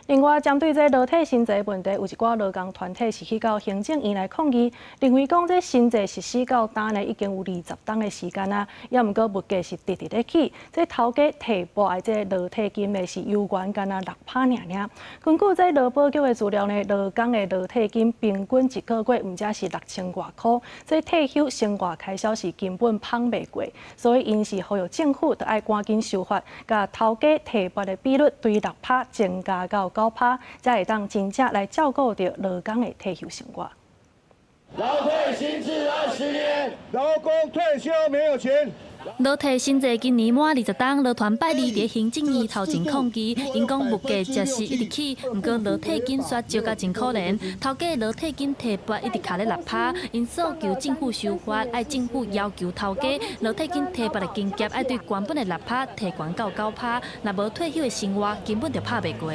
另外，針對這勞退薪資問題，有一寡勞工團體是去到行政院來抗議，認為講這新制實施到今呢，已經有20冬的時間啊，猶毋過物價是直直咧起，這頭家提撥的這勞退金呢是猶原干焦6趴爾爾。根據這勞保局的資料呢，勞工的勞退金平均一個月毋才是6000外箍，這退休生活開銷是根本麭袂過，所以𪜶是呼籲政府著愛趕緊修法，共頭家提撥的比率對6趴增加到9趴，才會當真正來照顧著勞工的退休生活。勞退新制20年，勞工退休沒有錢。勞退新制今年滿20冬，勞團拜二佇行政院頭前抗議，𪜶講物價食是一直起，毋過勞退金卻少甲真可憐，頭家勞退金提撥一直卡咧6趴，𪜶訴求政府修法，愛政府要求頭家勞退金提撥的金額愛對原本的6趴提懸到9趴，若無退休的生活根本就拍袂過。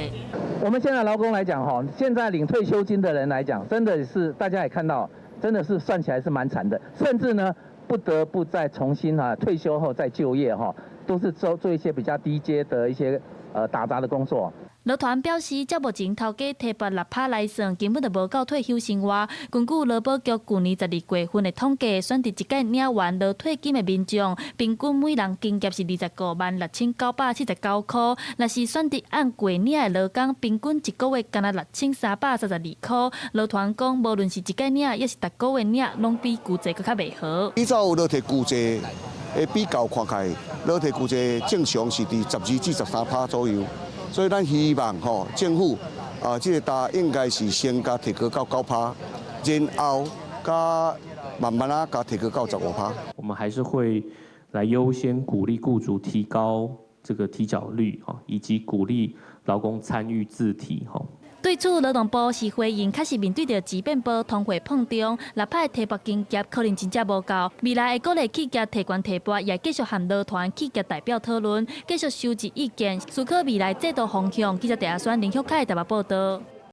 我們現在勞工來講，吼，現在領退休金的人來講，真的是大家也看到，真的是算起來是蠻慘的，甚至呢，不得不再重新啊退休後再就業哈，都是做做一些比較低階的一些打雜的工作。勞團表示，照目前頭家提撥6趴來算，根本就無夠退休生活。根據勞保局舊年12月份的統計，選擇一屆領完勞退金的民眾，平均每人金額是25萬6979箍。若是選擇按月領的勞工，平均一個月干焦6332箍。勞團講，無論是一屆領，抑是逐個月領，攏比舊制閣較袂好。依照勞退舊制的比較看起來，勞退舊制正常是佇12至13趴左右。所以咱希望吼政府啊，這個擔應該是先共提高到9趴，然後佮慢慢仔共提高到15趴。我們還是會來優先鼓勵僱主提高這個提繳率啊，以及鼓勵勞工參與自提吼。對此，勞動部是回應，確實面對著時變薄、通貨膨脹，6趴提撥金額可能真正無夠。未來會鼓勵企業提懸提撥，也繼續和勞團企業代表討論，繼續收集意見，思考未來制度方向。記者鄭阿選、林旭凱台北報道。